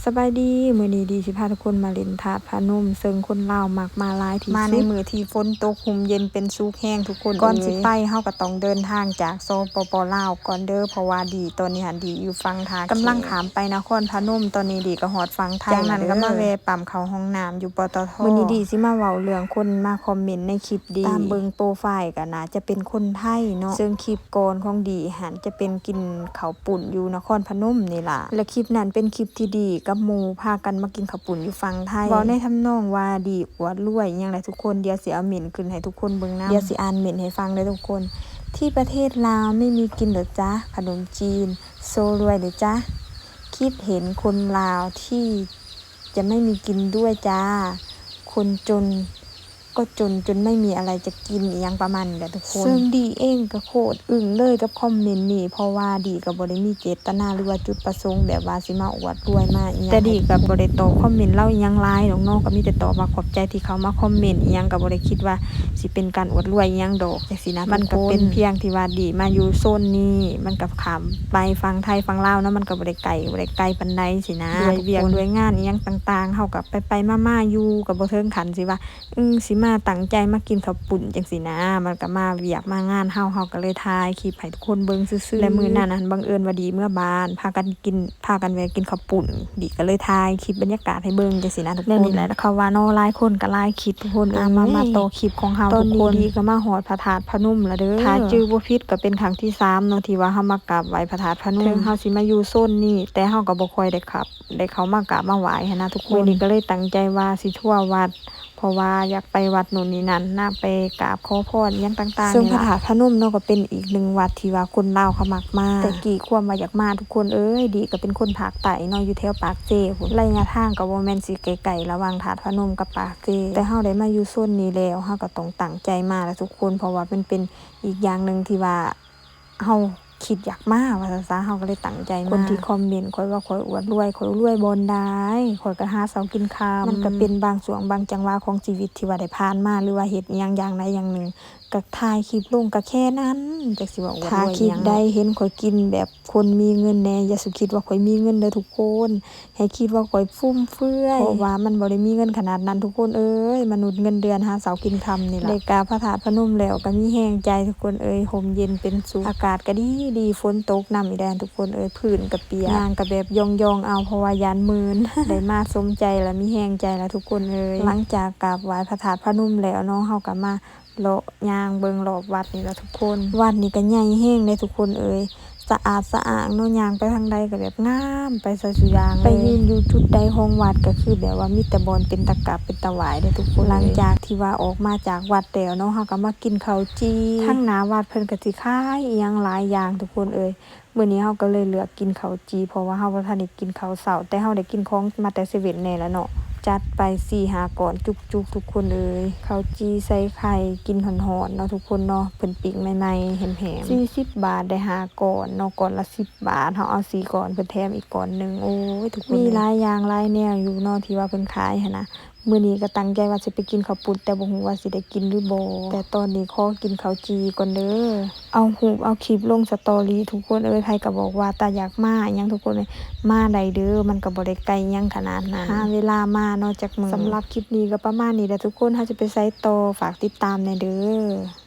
ສະບາຍດີ ມື້ນີ້ດີຊິພາທຸກຄົນມາຫຼິ້ນທາດພະນົມ ເຊິ່ງຄົນລາວມັກມາຫຼາຍທີ່ສຸດ ມາໃນມື້ທີ່ຝົນຕົກ ຮົ່ມເຢັນເປັນສຸກແຮງທຸກຄົນເອີຍ. ກ່ອນຊິໄປ ເຮົາກໍຕ້ອງເດີນທາງຈາກ ສປປ ລາວ ກ່ອນເດີ ເພາະວ່າດີຕອນນີ້ຫັ້ນດີຢູ່ຝັ່ງທ່າແຂກ ກຳລັງຂ້າມໄປນະຄອນພະນົມ. ຕອນນີ້ດີກໍຮອດຝັ່ງໄທ ຈາກນັ້ນກໍມາແວ່ປ້ຳເຂົ້າຫ້ອງນ້ຳຢູ່ ປຕທ. ມື້ນີ້ດີຊິມາເວົ້າເລື່ອງຄົນມາຄອມເມັນໃນຄລິບດີ ຕາມເບິ່ງໂປຣໄຟລ໌ກໍໜ້າຈະເປັນຄົນໄທເນາະ ເຊິ່ງຄລິບ ກ່ອນຂອງດີຫັ້ນຈະເປັນກິນເຂົ້າປຸ້ນຢູ່ນະຄອນພະນົມນີ້ລະ ແລະ ຄລິບນັ້ນເປັນຄລິບທີ່ດີກັບໝູ່ພາກັນມາກິນເຂົ້າປຸ້ນຢູ່ຝັ່ງໄທ ເວົ້າໃນທຳນອງວ່າດີອວດລວຍອີ່ຫຍັງແຫຼະທຸກຄົນ. ດຽວຊິເອົາເມັນຂຶ້ນໃຫ້ທຸກຄົນເບິ່ງນຳ ດຽວຊິອ່ານເມັນໃຫ້ຟັງເດີທຸກຄົນ. ທີ່ປະເທດລາວໄມ່ມີກິນເຫຼືອຈ໊ະ ຂະໜົມຈີນໂຊລວຍເຫຼືອຈ໊ະ ຄິດເຫັນຄົນລາວທີ່ຈະໄມ່ມີກິນດ້ວຍຈ້າ ຄົນຈົນ ກໍຈົນຈົນໄມ່ມີອະໄລຈະກິນ ອີ່ຫຍັງປະມານນີ້ແຫຼະທຸກຄົນ. ເຊິ່ງດີເອງກໍໂຄດອຶ້ງເລີຍກັບຄອມເມັນນີ້ ເພາະວ່າດີກໍບໍ່ໄດ້ມີເຈດຕະນາ ຫຼືວ່າຈຸດປະສົງແບບວ່າຊິມາອວດລວຍມາອີ່ຫຍັງ ແຕ່ດີກໍບໍ່ໄດ້ຕອບຄອມເມັນລາວອີ່ຫຍັງຫຼາຍດອກເນາະ ກໍມີແຕ່ຕອບວ່າຂອບໃຈທີ່ເຂົ້າມາຄອມເມັນ ອີ່ຫຍັງກໍບໍ່ໄດ້ຄິດວ່າຊິເປັນການອວດລວຍອີ່ຫຍັງດອກ ຈັ່ງຊີ້ນະ. ມັນກໍເປັນພຽງທີ່ວ່າດີມາຢູ່ໂຊນນີ້ ມັນກໍຂ້າມໄປຝັ່ງໄທຝັ່ງລາວເນາະ ມັນກໍບໍ່ໄດ້ໄກ ບໍ່ໄດ້ໄກປານໃດຊີ້ນະ ດ້ວຍວຽກດ້ວຍງານອີ່ຫຍັງຕ່າງໆ ເຮົາກໍໄປໆມາໆຢູ່ ກໍບໍ່ເຖິງຂັ້ນຊິວ່າ ອື ຊິມາຕັ້ງໃຈມາກິນເຂົ້າປຸ້ນຈັ່ງຊີ້ນະ ມັນກໍມາວຽກມາງານເຮົາ ເຮົາກໍເລີຍຖ່າຍຄລິບໃຫ້ທຸກຄົນເບິ່ງຊື່ໆ. ແລະ ມື້ນັ້ນຫັ້ນບັງເອີນວ່າດີເມືອບ້ານ ພາກັນກິນ ພາກັນແວ່ກິນເຂົ້າປຸ້ນ ດີກໍເລີຍຖ່າຍຄລິບບັນຍາກາດໃຫ້ເບິ່ງຈັ່ງຊີ້ນະທຸກຄົນ. ແນວນີ້ແຫຼະ ເຂົາວ່າເນາະ ຫຼາຍຄົນກໍຫຼາຍຄລິບທຸກຄົນເອີຍ. ມາ ມາ ມາຕໍ່ຄລິບຂອງເຮົາທຸກຄົນ. ດີກໍມາຮອດພະທາດພະນົມແລ້ວເດີ ຖ້າຈື່ບໍ່ຜິດກໍເປັນຄັ້ງທີສາມເນາະ ທີ່ວ່າເຮົາມາກາບໄຫວ້ພະທາດພະນົມ ເຖິງເຮົາຊິມາຢູ່ໂຊນນີ້ ແຕ່ເຮົາກໍບໍ່ຄ່ອຍໄດ້ຂັບ ໄດ້ເຂົ້າມາກາບມາໄຫວ້ຫັ້ນນະທຸກຄົນ. ມື້ນີ້ກໍເລີຍຕັ້ງໃຈວ່າຊິທົວວັດ ເພາະວ່າຢາກໄປວັດໂນ່ນນີ້ນັ້ນນະ ໄປກາບຂໍພອນອີ່ຫຍັງຕ່າງໆ ເຊິ່ງພະທາດພະນົມເນາະ ກໍເປັນອີກໜຶ່ງວັດທີ່ວ່າຄົນລາວເຂົາມັກມາ. ແຕ່ກີ້ຄວາມວ່າຢາກມາທຸກຄົນເອີຍ ດີກໍເປັນຄົນພາກໃຕ້ເນາະ ຢູ່ແຖວປາກເຊພຸ້ນ ໄລຍະທາງກໍບໍ່ແມ່ນຊິໃກ້ໆ ລະຫວ່າງທາດພະນົມກັບປາກເຊ ແຕ່ເຮົາໄດ້ມາຢູ່ໂຊນນີ້ແລ້ວ ເຮົາກໍຕ້ອງຕັ້ງໃຈມາລະທຸກຄົນ ເພາະວ່າມັນເປັນອີກຢ່າງໜຶ່ງທີ່ວ່າ ເຮົາຄິດຢາກມາວ່າຊັ້ນຊະ ເຮົາກໍເລີຍຕັ້ງໃຈມາ. ຄົນທີ່ຄອມເມັນຂ້ອຍວ່າຂ້ອຍອວດລວຍ ຂ້ອຍລວຍບ່ອນໃດ ຂ້ອຍກໍຫາເຊົ້າກິນຄ່ຳ ມັນກໍເປັນບາງຊ່ວງບາງຈັງຫວະຂອງຊີວິດທີ່ວ່າໄດ້ຜ່ານມາ ຫຼືວ່າເຮັດອີ່ຫຍັງຢ່າງໃດຢ່າງໜຶ່ງ ກໍຖ່າຍຄລິບລົງກໍແຄ່ນັ້ນ ຈັກຊິວ່າອວດລວຍອີ່ຫຍັງ. ຖ້າຄລິບໃດເຫັນຂ້ອຍກິນແບບຄົນມີເງິນແດ່ ຢ່າສຸຄິດວ່າຂ້ອຍມີເງິນເດີທຸກຄົນ ໃຫ້ຄິດວ່າຂ້ອຍຟຸມເຟືອຍ ເພາະວ່າມັນບໍ່ໄດ້ມີເງິນຂະໜາດນັ້ນທຸກຄົນເອີຍ ມະນຸດເງິນເດືອນຫາເຊົ້າກິນຄ່ຳນີ້ລະ. ໄດ້ກາບພະທາດພະນົມແລ້ວກໍມີແຮງໃຈທຸກຄົນເອີຍ ຮົ່ມເຢັນເປັນສຸກ ອາກາດກໍດີໆ ຝົນຕົກນຳອີກແດ່ທຸກຄົນເອີຍ ພື້ນກໍປຽກ ຍ່າງກໍແບບຢ່ອງໆເອົາ ເພາະວ່າຢ້ານມື່ນ ໄດ້ມາສົມໃຈລະ ມີແຮງໃຈລະທຸກຄົນເອີຍ. ຫຼັງຈາກກາບໄຫວ້ພະທາດພະນົມແລ້ວເນາະ ເຮົາກໍມາ ເລາະຍ່າງເບິ່ງລອບວັດນີ້ລະທຸກຄົນ. ວັດນີ້ກໍໃຫຍ່ແຮງເດ້ທຸກຄົນເອີຍ ສະອາດສະອ້າງເນາະ ຍ່າງໄປທາງໃດກໍແບບງາມໄປຊະສູ່ຢ່າງເລີຍ. ໄປຢືນຢູ່ຈຸດໃດຂອງວັດກໍຄືແບບວ່າມີແຕ່ບ່ອນເປັນຕາກາບເປັນຕາໄຫວ້ເດ້ທຸກຄົນເອີຍ. ຫຼັງຈາກທີ່ວ່າອອກມາຈາກວັດແລ້ວເນາະ ເຮົາກໍມາກິນເຂົ້າຈີ່ ທາງໜ້າວັດເພິ່ນກໍຊິຂາຍອີ່ຫຍັງຫຼາຍຢ່າງທຸກຄົນເອີຍ. ມື້ນີ້ເຮົາກໍເລີຍເລືອກກິນເຂົ້າຈີ່ ເພາະວ່າເຮົາບໍ່ທັນໄດ້ກິນເຂົ້າເຊົ້າ ແຕ່ເຮົາໄດ້ກິນຂອງມາແຕ່ເຊເວັ່ນແດ່ລະເນາະ ຈັດໄປສີ່ຫ້າກ້ອນຈຸກໆທຸກຄົນເອີຍ. ເຂົ້າຈີ່ໃສ່ໄຂ່ ກິນຮ້ອນໆເນາະທຸກຄົນເນາະ ເພິ່ນປີ້ງໃໝ່ໆແຮມໆ. ສີ່ສິບບາດໄດ້ຫ້າກ້ອນເນາະ ກ້ອນລະສິບບາດ ເຮົາເອົາສີ່ກ້ອນ ເພິ່ນແຖມອີກກ້ອນໜຶ່ງ. ໂອ້ຍ ທຸກຄົນເອີຍ ມີຫຼາຍຢ່າງຫຼາຍແນວຢູ່ເນາະ ທີ່ວ່າເພິ່ນຂາຍຫັ້ນນະ. ມື້ນີ້ກໍຕັ້ງໃຈວ່າຊິໄປກິນເຂົ້າປຸ້ນ ແຕ່ບໍ່ຮູ້ວ່າຊິໄດ້ກິນຫຼືບໍ່ ແຕ່ຕອນນີ້ຂໍກິນເຂົ້າຈີ່ກ່ອນເດີ. ເອົາຮູບເອົາຄລິບລົງສະຕໍຣີທຸກຄົນເອີຍ ໃຜກໍບອກວ່າຕາຢາກມາອີ່ຫຍັງທຸກຄົນເອີຍ ມາໄດ້ເດີ ມັນກໍບໍ່ໄດ້ໄກຫຍັງຂະໜາດນັ້ນ ຫາເວລາມາເນາະຈັກມື້. ສຳລັບຄລິບນີ້ກໍປະມານນີ້ແຫຼະທຸກຄົນ ເຮົາຈະໄປໃສຕໍ່ ຝາກຕິດຕາມແດ່ເດີ.